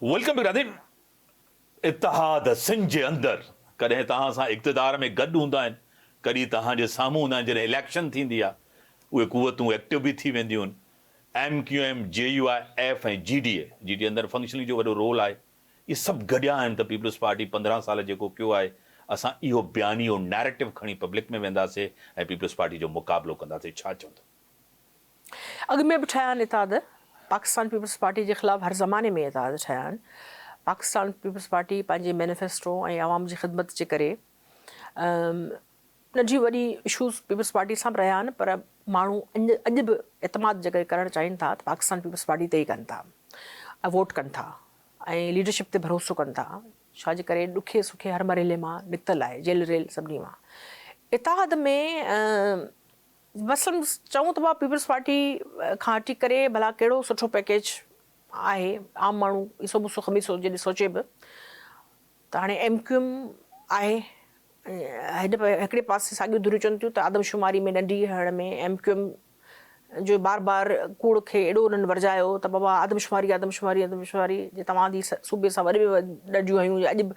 Welcome back ناظرين اتحاد سنڌ جي اندر ڪڏهن توهان سان اقتدار ۾ گڏ هوندا آهن ڪڏهن توهان جي سامهون هوندا آهن جڏهن اليڪشن ٿيندي آهي اهي قوتون ايڪٽو به ٿي وينديون آهن M Q M J U I F ۽ G D A G D A اندر فنڪشنل جو وڏو رول آهي اهي سڀ گڏيا آهن ته پيپلز پارٽي 15 سال جيڪو ڪيو آهي اسان اهو بيانيو نيريٽو کڻي پبلڪ ۾ وينداسي ۽ پيپلز پارٽي جو مقابلو ڪنداسي ڇا چوندو. اڳ ۾ به ٺهيا آهن اتحاد، پاڪستان پيپلز پارٽي جي خلاف هر زماني ۾ اتحاد ٺهيا آهن، پاڪستان پيپلز پارٽي پنهنجي مينيفيسٽو ۽ عوام جي خدمت جي ڪري ننڍي وڏي اشوز پيپلز پارٽي سان به رهيا آهن پر ماڻهو اڄ به اعتماد جيڪڏهن ڪرڻ چاهين ٿا ته پاڪستان پيپلز پارٽي تي ئي ڪن ٿا ۽ ووٽ ڪن ٿا ۽ ليڊرشپ تي ڀروسو ڪن ٿا ڇا جي ڪري ڏکي سکي هر مرحلي مان نڪتل آهي جيل ريل سڀني مان اتحاد ۾ مثلاً چئون ته پيپلز پارٽي کان هٽي ڪري ڀلا ڪهڙو سٺو پيڪيج آهي عام ماڻهو عيسو موسو خميسو جيڏي سوچي به ته هاڻي ايم ڪيو ايم آهي هن هڪڙي پاسي ساڳيون ڌريون چون ٿيون ته آدمشماري ۾ ڏنڊي هڻڻ ۾ ايم ڪيو ايم جو بار بار ڪوڙ کي ايڏو انهن ورجايو ته بابا آدمشماري آدمشماري آدمشماري جي توهان جي صوبي سان وڏي ۾ وڏ ڏنڊيون هنيون اڄ به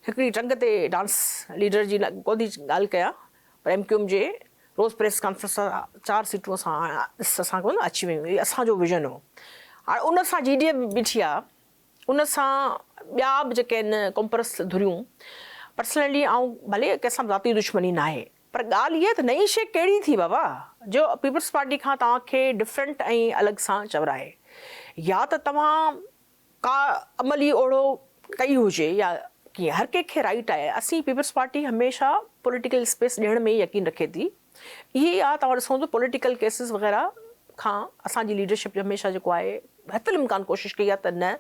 هڪڙي ٽنگ تي ڊانس ليڊر جي ڪو ٿي ڳالهه ڪيان پر ايم ڪيو ايم جي روز پريس ڪانفرنس سان چار سيٽون اسان اسان کي اچي ويون اهي اسان جو ويزن هو هاڻي ان سان جي ڊي اي به بيٺي آ ان سان ٻيا به جيڪي آهن قومپرست ڌريون پرسنلي آئون ڀلي ڪنهن سان به ذاتي دشمني ناهي پر ڳالهه اها ته نئين شيء ڪهڙي ٿي بابا جو پيپلز پارٽي کان توهان کي ڊفرنٽ ۽ الڳ سان چورائي يا ته توهان ڪا عملي اوڙو ڪئي هجي يا ڪيئن هر ڪنهن کي رائيٽ آهي اسين پيپلز پارٽي هميشه پوليٽيڪل اسپيس ڏيڻ ۾ يقين رکي ٿي اهي ئي آ توهان ڏسو ته پوليٽيڪل ڪيسز وغيره کان اسان جي ليڊرشپ هميشه جيڪو آهي حت الامڪان ڪوشش ڪئي آ ته نه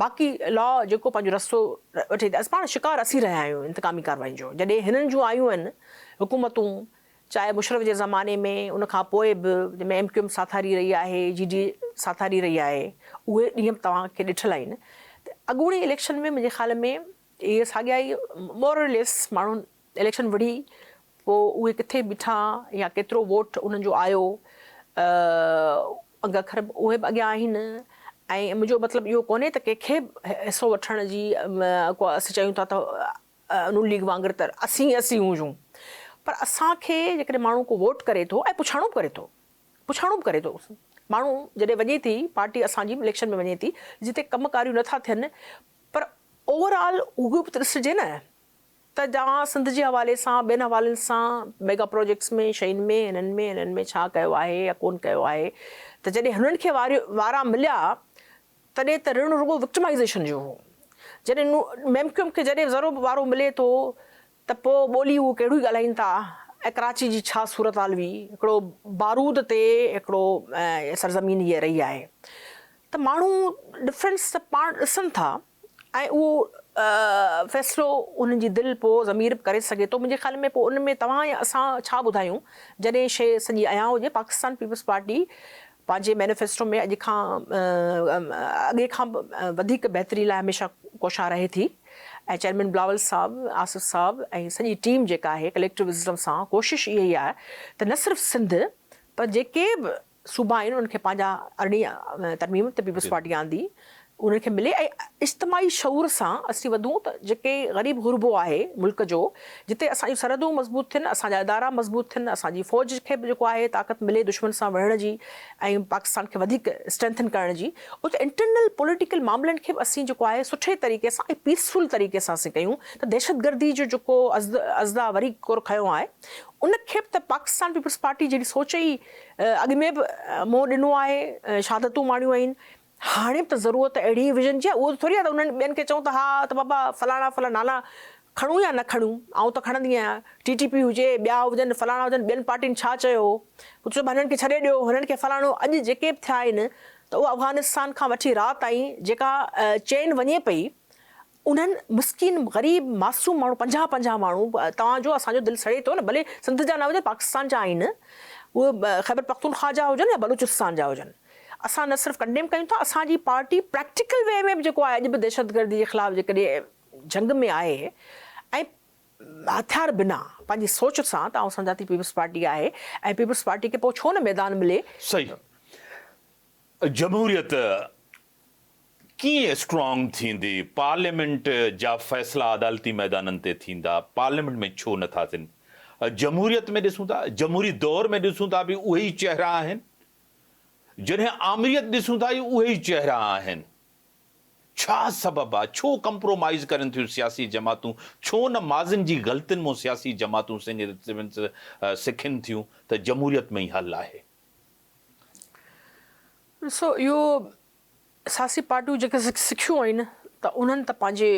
باقي لا جيڪو پنهنجو رستو وٺي ٿي پاڻ شڪار اسين رهيا آهيون انتقامي ڪارروائين جو جڏهن هنن جون آيون آهن حڪومتون چاهي مشرف جي زماني ۾ ان کان پوء به جنهن ۾ ايم ڪيو ايم ساٿاري رهي آهي، جي ڊي اي ساٿاري رهي آهي، اهي ڏينهن به توهان کي ڏٺل آهن ته اڳوڻي اليڪشن ۾ منهنجي خيال ۾ اهي ساڳيا ئي مور اور ليس ماڻهن اليڪشن وڙهي پوء اهي ڪٿي بيٺا يا ڪيترو ووٽ انهن جو آيو انگ اکر به اهي به اڳيان آهن ۽ منهنجو مطلب اهو ڪونهي ته ڪنهن کي به حصو وٺڻ جي ڪو اسين چيون ٿا ته نون ليگ وانگر ته اسين ئي اسين هجون پر اسان کي جيڪڏهن ماڻهو ڪو ووٽ ڪري ٿو ۽ پڇاڻو به ڪري ٿو پڇاڻو به ڪري ٿو ماڻهو جڏهن وڃي ٿي پارٽي اسان جي به اليڪشن ۾ وڃي ٿي جتي ڪم ڪاريون نٿا ٿين پر اوور آل اهو به ته ڏسجي نه ته جا سنڌ جي حوالي سان ٻين حوالن سان ميگا پروجيڪٽس ۾ شين ۾ هنن ۾ هنن ۾ ڇا ڪيو آهي يا ڪون ڪيو آهي ته جڏهن هنن کي وارا مليا تڏهن ته رڻ رڳو وڪٽمائيزيشن جو هو. جڏهن ايم ڪيو ايم کي جڏهن ذرو به وارو ملي ٿو ته پوء ٻولي هو ڪهڙيون ڳالهائين ٿا ۽ ڪراچي جي ڇا صورتحال هئي، هڪڙو بارود تي هڪڙو سرزمين هيء رهي آهي ته ماڻهو ڊفرنس ته پاڻ ڏسن ٿا ۽ اهو فيصلو انهن جي دل پوء ضمير به ڪري سگهي ٿو. منهنجي خيال ۾ پوء ان ۾ توهان يا اسان ڇا ٻڌايون جڏهن شيء سڄي عيان هجي. پاڪستان پيپلز پارٽي پنهنجي مينيفيسٽو ۾ اڄ کان اڳي کان به وڌيڪ بهتري لاء هميشه ڪوشان رهي ٿي ۽ چيئرمين بلاول صاحب، آصف صاحب ۽ سڄي ٽيم جيڪا آهي ڪليڪٽو وزڊم سان ڪوشش اها ئي آهي ته نه صرف سنڌ پر جيڪي به صوبا آهن انهن کي پنهنجا ارڙهين ترميم ته پيپلز پارٽي آندي انهن کي ملي ۽ اجتماعي شعور سان اسين وڌون ته جيڪي غريب غربو آهي ملڪ جو جتي اسان جون سرحدون مضبوط ٿين اسان جا ادارا مضبوط ٿين اسان جي فوج کي به جيڪو آهي طاقت ملي دشمن سان وڙهڻ جي ۽ پاڪستان کي وڌيڪ اسٽرينٿن ڪرڻ جي اتي انٽرنل پوليٽيڪل معاملن کي به اسين جيڪو آهي سٺي طريقي سان ۽ پيسفل طريقي سان اسين ڪيون ته دهشتگردي جو جيڪو ازدا وري ڪور کنيو آهي ان کي به ته پاڪستان پيپلز پارٽي جهڙي سوچ ئي اڳ ۾ به منهن ڏنو آهي شهادتون ماڻيون آهن هاڻي به ته ضرورت اهڙي ئي ويزن جي آهي، اهو ته ٿوري آهي ته انهن ٻين کي چئون ته ها ته بابا فلاڻا فلاڻا نالا کڻون يا نه کڻون، آئون ته کڻندي آهيان، ٽي ٽي پي هجي، ٻيا هجن، فلاڻا هجن، ٻين پارٽين ڇا چيو هو، پڇو ڀاء هنن کي ڇڏي ڏيو، هنن کي فلاڻو، اڄ جيڪي به ٿيا آهن ته اهو افغانستان کان وٺي رات تائين جيڪا چين وڃي پئي انهن مسڪين غريب معصوم ماڻهو پنجاهه پنجاهه ماڻهو توهان جو اسان جو دل سڙي ٿو نه ڀلي سنڌ جا نه هجن پاڪستان جا آهن اهي خيبر پختونخوا جا هجن يا بلوچستان جا هجن اسان نه صرف ڪنڊيم ڪيون ٿا اسان جي پارٽي پريڪٽيڪل وي ۾ به جيڪو آهي اڄ به دهشتگردي جي خلاف جيڪڏهن جنگ ۾ آهي ۽ هٿيار بنا پنهنجي سوچ سان ته آئون سمجهان ٿي پيپلز پارٽي آهي ۽ پيپلز پارٽي کي پوء ڇو نه ميدان ملي. صحيح جمهوريت. ڪيئن اسٽرانگ ٿيندي؟ پارليامينٽ جا فيصلا عدالتي ميدانن تي ٿيندا، پارليامينٽ ۾ ڇو نه ٿا ٿين؟ جمهوريت ۾ ڏسون ٿا، جمهوري دور ۾ ڏسون ٿا به اهي ئي چهرا آهن، جڏهن آمريت ڏسون ٿا اهي ئي چهرا آهن. ڇا سبب آ؟ ڇو ڪمپرومائيز ڪرين ٿيون سياسي جماعتون؟ ڇو نه ماضين جي غلطين مون سياسي جماعتون سکن ٿيون ته جمهوريت ۾ ئي حل آهي؟ ڏسو اهو سياسي پارٽيون جيڪي سکيون آهن ته انهن ته پنهنجي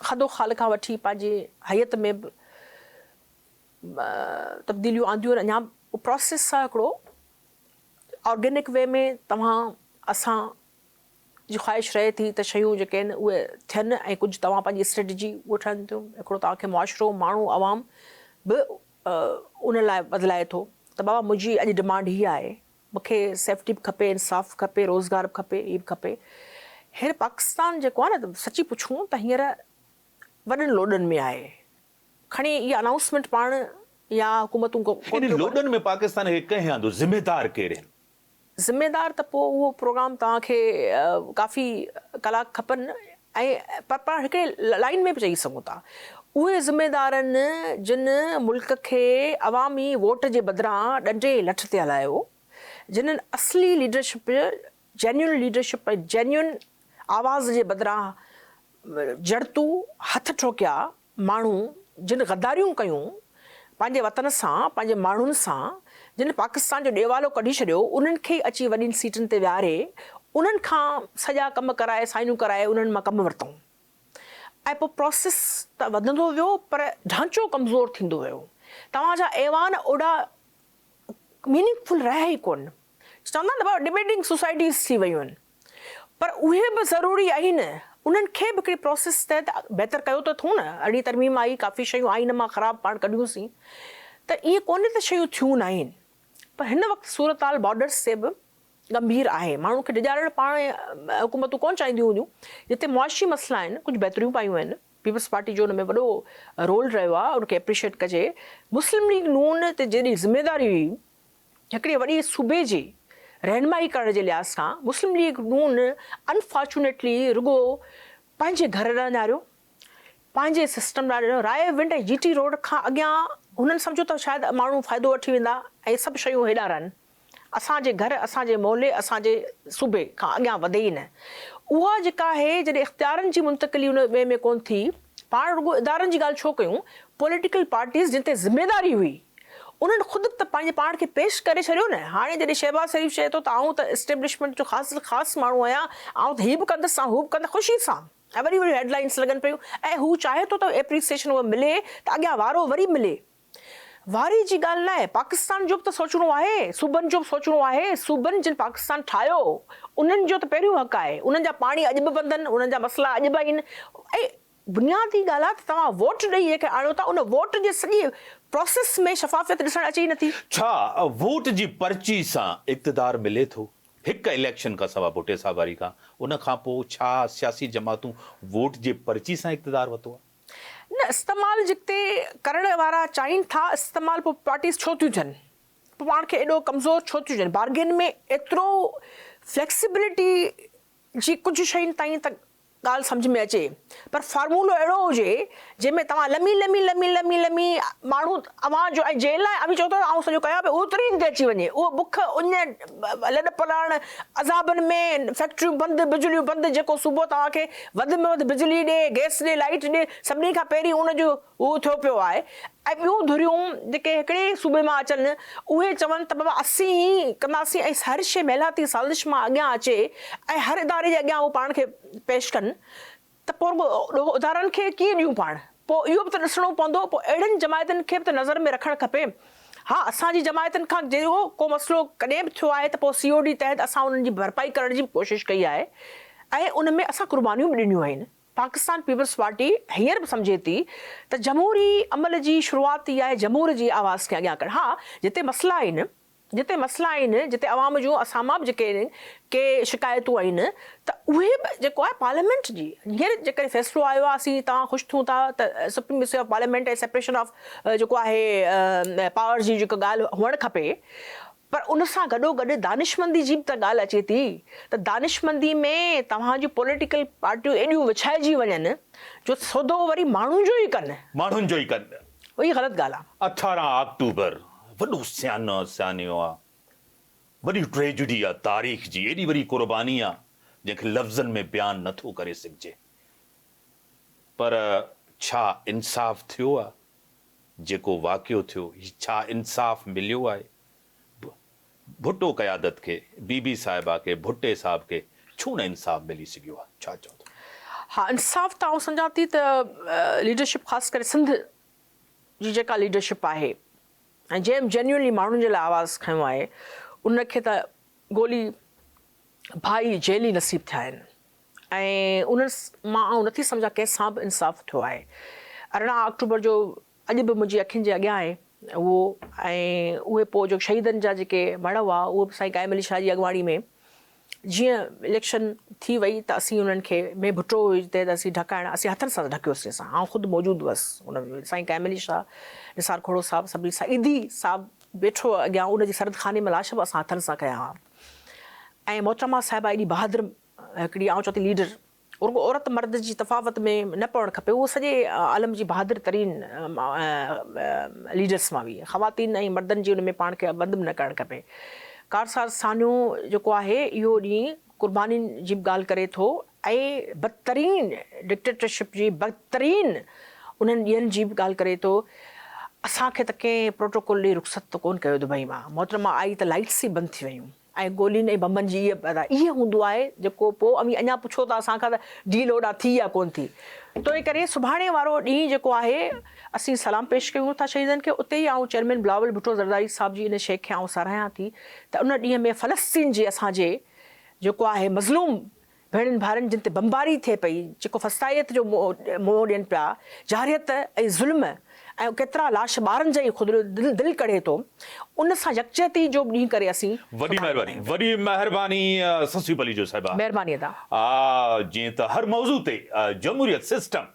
خد و خال کان وٺي پنهنجي هيئت ۾ به تبديليون آنديون آهن اڃا به پراسيس آهي هڪڙو آرگينڪ وي ۾ توهان اسان جي خواهش رهي ٿي ته شيون جيڪي آهن اهي ٿين ۽ ڪجهه توهان پنهنجي اسٽريٽجي اهي ٺهن ٿيون هڪڙو توهان کي معاشرو ماڻهو عوام به ان لاء بدلائي ٿو ته بابا منهنجي اڄ ڊمانڊ هي آهي مون کي سيفٽي به کپي انصاف به کپي روزگار به کپي هي به کپي هينئر پاڪستان جيڪو آهي نه سچي پڇون ته هينئر وڏن لوڏن ۾ آهي کڻي اها انائونسمينٽ پاڻ يا حڪومتون ڪونه انهن ٿيون ڪن. لوڏن ۾ پاڪستان کي ڪنهن آندو؟ ذميدار ڪير آهن؟ ذميدار ته پوء اهو پروگرام توهان کي ڪافي ڪلاڪ کپن ۽ پر پاڻ هڪڙي لائين ۾ به چئي سگهون ٿا اهي ذميدار آهن جن ملڪ کي عوامي ووٽ جي بدران ڏنڊي ۽ لٺ تي هلايو جنھن اصلي ليڊرشپ جينيون ليڊرشپ ۽ جينيون آواز جي بدران جڙتو هٿ ٺوڪيا ماڻهو جن غداريون ڪيون پنهنجي وطن سان پنهنجي ماڻهن سان جن پاڪستان جو ڏيوالو ڪڍي ڇڏيو انهن کي ئي اچي وڏين سيٽن تي ويهاري انهن کان سڄا ڪم ڪرائي سائنون ڪرائي انهن مان ڪم ورتائون ۽ پوء پراسيس ته وڌندو ويو پر ڍانچو ڪمزور ٿيندو ويو توهان جا ايوان اوڏا ميننگ فل رهيا ئي ڪونه. چوندا آهن نه بابا ڊبيٽنگ سوسائٽيز ٿي ويون آهن پر اهي به ضروري آهن انهن کي به هڪڙي پروسيس تحت بهتر ڪيو ته اٿئون نه ارڙهين ترميم آئي ڪافي شيون آئين مان خراب پاڻ ڪڍيون سين ته ائين ڪونهي ته شيون ٿيون ناهن پر هن وقت صورتحال بارڊرس تي به ڳنڀير آهي ماڻهن کي ڊيڄارڻ پاڻ حڪومتون ڪونه چاهينديون هونديون جتي معاشي مسئلا آهن ڪجهه بهتريون پايون آهن پيپلز پارٽي جو ان ۾ وڏو رول رهيو آهي ان کي اپريشيٽ ڪجي مسلم ليگ نون تي جيڏي ذميواري هئي هڪڙي وڏي صوبي جي رهنمائي ڪرڻ جي لحاظ کان مسلم ليگ نون انفارچونيٽلي رڳو پنهنجي گهر ڏانهن نهاريو، پنهنجي سسٽم ڏانهن ڏنو، راء ونڊ ۽ جي ٽي روڊ کان اڳيان هنن سمجهيو ته شايد ماڻهو فائدو وٺي ويندا ۽ سڀ شيون هيڏانهن رهن، اسان جي گهر، اسان جي محلي، اسان جي صوبي کان اڳيان وڌي ئي نه. اها جيڪا آهي جڏهن اختيارن جي منتقلي ان وي ۾ ڪونه ٿي، پاڻ رڳو ادارن جي ڳالهه ڇو ڪيون، پوليٽيڪل پارٽيز جن تي ذميواري هئي، انهن خود به ته پنهنجي پاڻ کي پيش ڪري ڇڏيو نه. هاڻي جڏهن شهباز شريف چئي ٿو ته آئون ته اسٽيبلشمينٽ جو خاص خاص ماڻهو آهيان، آئون ته هي به ڪندس، آئون هو به ڪندس، خوشي سان ۽ وري وري هيڊ لائنس لڳن پيون ۽ هو چاهي ٿو ته ايپريسيشن اها ملي ته اڳيان وارو وري ملي. واري جي ڳالهه ناهي، پاڪستان جو به ته سوچڻو آهي، صوبن جو به سوچڻو آهي، صوبن جن پاڪستان ٺاهيو انهن جو ته پهريون حق آهي، انهن جا پاڻي اڄ به بند آهن، انهن جا مسئلا اڄ به آهن ۽ بنيادي ڳالهه آهي ته توهان ووٽ ڏئي جنهن کي آڻيو ٿا ان ووٽ جي سڄي پراسيس ۾ شفافيت ڏسڻ اچي ئي نٿي. ڇا ووٽ جي پرچي سان اقتدار ملي ٿو؟ هڪ اليڪشن کان سوا ڀٽي صاحب واري کان ان کان پوء ڇا سياسي جماعتون ووٽ جي پرچي سان اقتدار ورتو آهي؟ نه استعمال جتي ڪرڻ وارا چاهين ٿا استعمال پوء پارٽيز ڇو ٿيون ٿين؟ پوء پاڻ کي ايڏو ڪمزور ڇو ٿيون چئن؟ بارگين ۾ ايترو فليڪسبلٽي جي ڪجهه شين تائين ته ڳالهه سمجهه ۾ اچي پر فارمولو اهڙو هجي جنهن ۾ توهان لمي لمي لمي لمي لمي ماڻهو اوهان جو ۽ جنهن لاء اوهين چئو ٿا ته آئون سڄو ڪيان پيو اهو ترين تي اچي وڃي اهو بک اڃ لڏ پلاڻ عذابن ۾ فيڪٽريون بند بجليون بند جيڪو صوبو توهان کي وڌ ۾ وڌ بجلي ڏي گئس ڏي لائيٽ ڏي سڀني کان پهرين ان جو اهو ٿيو پيو آهي ۽ ٻيون ڌريون جيڪي هڪڙي ئي صوبي مان اچن اهي چون ته بابا اسين ئي ڪنداسين ۽ هر شيء محلاتي سازش مان اڳيان اچي ۽ هر اداري جي اڳيان اهو پاڻ کي پيش ڪن ته پوء رڳو ڏوهه ادارن کي ڪيئن ڏيون پاڻ پوء اهو به ته ڏسڻو پوندو پوء اهڙين جماعتن کي به ته نظر ۾ رکڻ کپي ها اسان جي جماعتن کان جي ڪو مسئلو ڪڏهن به ٿيو آهي ته پوء سي او ڊي تحت اسان انهن جي ڀرپائي ڪرڻ جي به ڪوشش ڪئي آهي ۽ ان ۾ اسان قربانيون به ڏنيون آهن. پاڪستان پيپلز پارٽي هينئر به سمجهي ٿي ته جمهوري عمل جي شروعات ئي آهي جمهور جي آواز کي اڳيان ڪرڻ. ها جتي مسئلا آهن، جتي مسئلا آهن، جتي عوام جون اسان مان به جيڪي ڪي شڪايتون آهن ته اهي به جيڪو آهي پارليامينٽ جي هينئر جيڪڏهن فيصلو آيو آهي اسين توهان خوش ٿيون ٿا ته supremacy of parliament ۽ separation of جيڪو آهي پاورز جي جيڪا ڳالهه هئڻ کپي. پر ان سان گڏوگڏ دانشمندي جي به ته ڳالهه اچي ٿي ته دانشمندي ۾ توهان جون پوليٽيڪل پارٽيون ايڏيون وڇائجي وڃن جو سودو وري ماڻهن جو ئي ڪن. ماڻهن جو ئي ڪن. اهي غلط ڳالهه آ. 18 آڪٽوبر وڏو سانحو آ، وڏي ٽريجڊي آ تاريخ جي، ايڏي وڏي قرباني آ جنهن کي لفظن ۾ بيان نه ٿو ڪري سگهجي. پر ڇا انصاف ٿيو آ؟ جيڪو واقعو ٿيو هي ڇا انصاف مليو آهي؟ ڀٽو قيادت کي، بي بي صاحبه کي، ڀٽي صاحب کي ڇو نه انصاف ملي سگهيو آهي؟ ڇا چوندو؟ ها انصاف ته آئون سمجهان ٿي ته ليڊرشپ خاص ڪري سنڌ جي جيڪا ليڊرشپ آهي ۽ جنهن به جينيونلي ماڻهن جي لاء آواز کنيو آهي ان کي ته گولي ڀائي جيل ئي نصيب ٿيا آهن. ۽ انهن مان آئون نٿي سمجهان ڪنهن سان به انصاف ٿيو آهي. 18 آڪٽوبر جو اڄ به منهنجي اکين جي اڳيان آهي اهو ۽ اهي پوء جو شهيدن جا جيڪي مڙهه هئا اهي به سائين قائم علي شاهه جي اڳواڻي ۾ جيئن اليڪشن ٿي وئي ته اسين انهن کي ۾ ڀٽو هئي جتي ته اسين ڍڪائڻ اسين هٿن سان ڍڪيوسين اسان آئون خود موجود هئس ان ۾ سائين قائم علي شاهه نثار کوڙو صاحب سڀني سان ايڌي صاحب ويٺو اڳيان ان جي سرد خاني ۾ لاش به اسان هٿن سان کنيا هئا ۽ محترمه صاحبه ايڏي بهادر هڪڙي آئون چوان ٿي ليڊر رڳو عورت مرد جي تفاوت ۾ نه پوڻ کپي هوء سڄي عالم جي بهادر ترين ليڊرس مان هئي خواتين ۽ مردن جي ان ۾ پاڻ کي بند به نه ڪرڻ کپي ڪارساز سانحو جيڪو آهي اهو ڏينهن قربانين جي به ڳالهه ڪري ٿو ۽ بدترين ڊڪٽيٽرشپ جي بدترين انهن ڏينهن جي به ڳالهه ڪري ٿو اسان کي ته ڪنهن پروٽوڪول ڏئي رخصت ته ڪونه ڪيو دبئي مان محترمه آئي ته لائٽس ئي بند ٿي ويون. ۽ گولين ۽ بمبن جي اها ادا اهي هوندو آهي جيڪو پوء اوهين اڃا پڇو ٿا اسان کان ته ڊيل هوڏانهن ٿي يا ڪونه ٿي. توئي ڪري سڀاڻي وارو ڏينهن جيڪو آهي اسين سلام پيش ڪيون ٿا شهيدن کي اتي ئي آئون چيئرمين بلاول ڀٽو زرداري صاحب جي ان شيء کي آئون ساراهيان ٿي ته ان ڏينهن ۾ فلسطين جي اسان جي جيڪو آهي مظلوم ڀيڻن ڀائرن جن تي بمباري ٿئي پئي، جيڪو فسطائيت جو منهن ڏين پيا، جارحيت ۽ ظلم ۽ ڪيترا لاش ٻارن جا ئي خود دل ڪڙهي ٿو، ان سان يڪجهتي جو به ڏينهن ڪري اسين وڏي سڀاڻي مهرباني ملهايون پيا. وڏي مهرباني سسئي پليجو صاحبه. مهرباني ادا. جيئن ته هر موضوع تي جمهوريت سسٽم،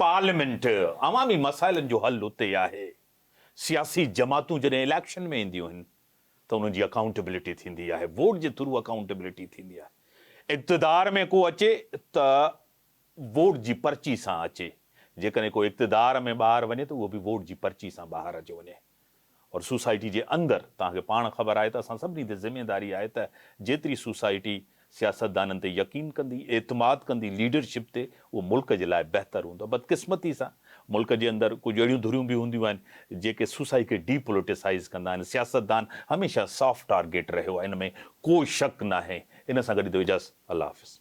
پارليامينٽ، عوامي مسائلن جو حل اتي آهي. سياسي جماعتون جڏهن اليڪشن ۾ اينديون آهن ته انهن جي اڪائونٽيبلٽي ٿيندي آهي، ووٽ جي ٿرو اڪائونٽيبلٽي ٿيندي آهي. اقتدار ۾ ڪو اچي ته ووٽ جي پرچي سان اچي، جيڪڏهن ڪو اقتدار ۾ ٻاهر وڃي ته اهو به ووٽ جي پرچي سان ٻاهر اچيو وڃي. اور سوسائٽي جي اندر توهان کي پاڻ خبر آهي ته اسان سڀني تي ذميداري آهي ته جيتري سوسائٽي سياستدانن تي يقين ڪندي، اعتماد ڪندي ليڊرشپ تي اهو ملڪ جي لاء بهتر هوندو. بدقسمتي سان ملڪ جي اندر ڪجهه اهڙيون ڌريون به هونديون آهن جيڪي سوسائي کي ڊي پوليٽيسائيز ڪندا آهن. سياستدان هميشه سافٽ ٽارگيٽ رهيو آهي ان ۾ ڪو شڪ ناهي. ان سان گڏ ڏيو اجازت. الله حافظ.